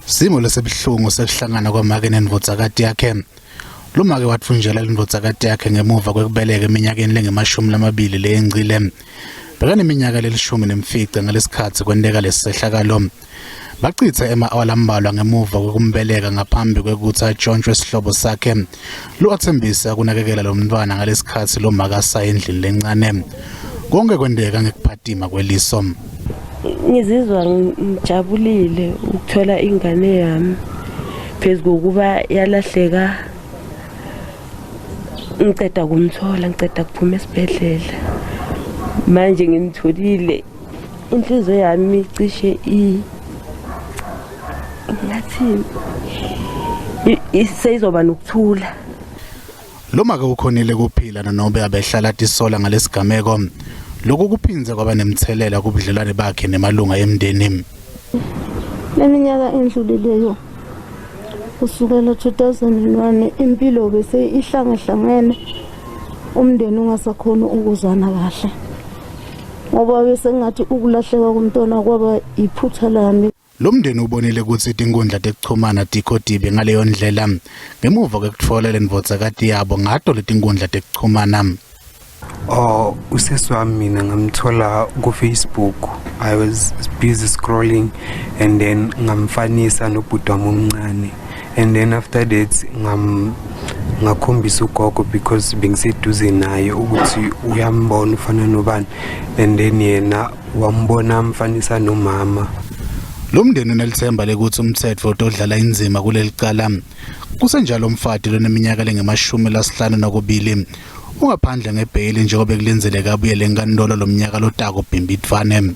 Simo lesibuhlungu sekuhlangana kwamake nendvodzakati yakhe. Lomake watfunjelwa indvodzakati yakhe ngemuva kwekubeleka eminyakeni lengemashumi lamabili leyengcile. Bekaneminyaka lelishumi nemfica ngalesikhatsi kwenteka lesisehlakalo. Bachitse ema-awa lambalwa ngemuva kwekumbeleka ngaphambi kwekutsi atshontshwe sihlobo sakhe. Lowatsembisa kunakekela lo mntfwana ngalesikhatsi lomake asaya endlini lencane. Konke kwenteka ngekuphatima kweliso. Ngizizwa ngijabulile ukuthola ingane yami phezu kokuba yalahleka ngiceda kumthola ngiceda kuphuma esibhedlela manje ngimtholile inhliziyo yami cishe i ngathini seyizoba nokuthula. Lo make ukhonile kuphila nanobe abehlala atisola ngalesigameko. Lokhu kuphindze kwaba nemtselela kubudlelwane bakhe nemalunga emndeni. Le minyaka endlulileyo kusukela 2001 impilo bese ihlangahlangene umndeni ungasakhoni ukuzwana kahle ngoba bese ngathi ukulahleka komntwana kwaba iphutha lami. Lo mndeni ubonile kutsi tinkhundla tekuchumana tikho tibi ngaleyo ndlela ngemuva kwekutfola lendvodzakati yabo ngato letinkhundla tekuchumana. Oh, usesi wami mina ngamthola ku-Facebook. I was busy scrolling and then ngamfanisa nobhuti wami omncane. And then after that ngam ngakhombisa ugogo because bengiseduze naye ukuthi uyambona ufana nobani and then yena wambona amfanisa nomama. Lo mndeni unelithemba lekutsi umtsetfo utodlala indzima kuleli cala. Kusenjalo umfati loneminyaka lengemashumi lasihlanu nakubili ungaphandle ngebheyili njengoba kulindzeleke abuyele enkantolo lomnyaka lotako Bhimbidvwane.